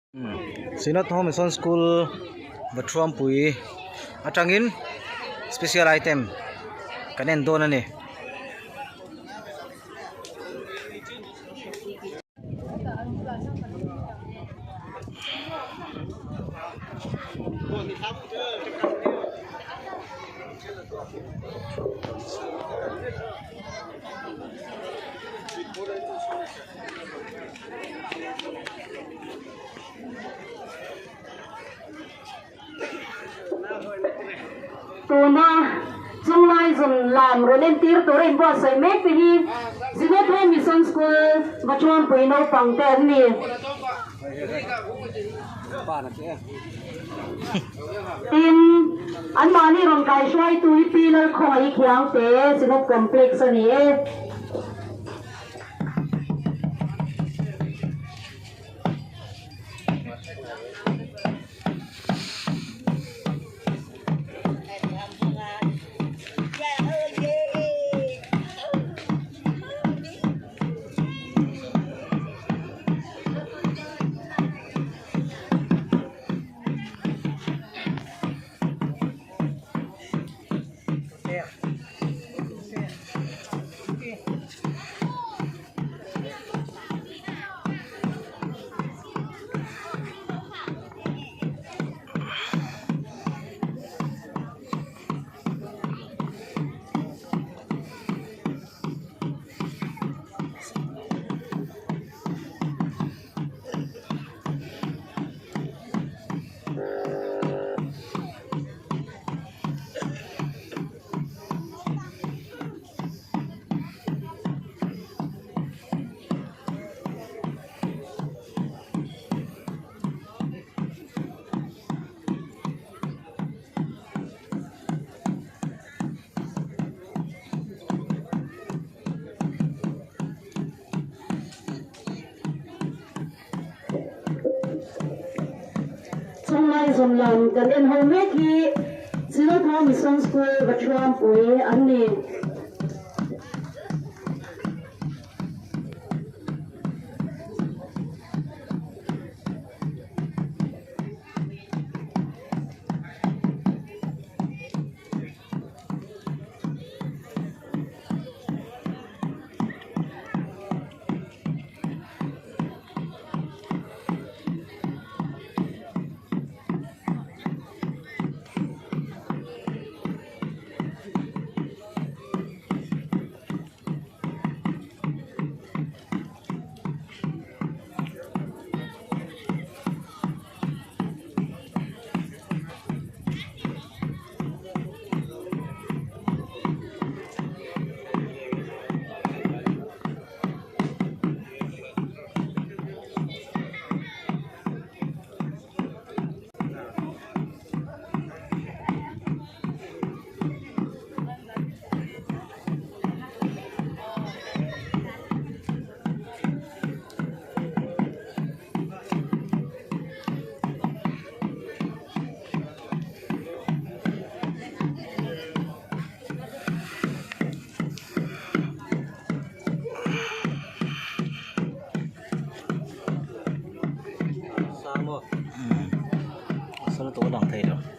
Synod Home Mission School Vathuampui atangin special item kan en dawn a ni. Tuna chunglai zun lam rawn entir tur a inbuatsaih mek te hi Zinethai Mission School Vathuampui naupang te an ni. Tin, anmahni rawn kaihruaitu hi Pi Lalkhawngaih Khiangte Synod Complex a ni e. Chunglai zawn lam kan en ho mek hi Sinotha Mission School Vathuampui an ni. Sang maw? Umm a sawn lutuk a lang thei lo.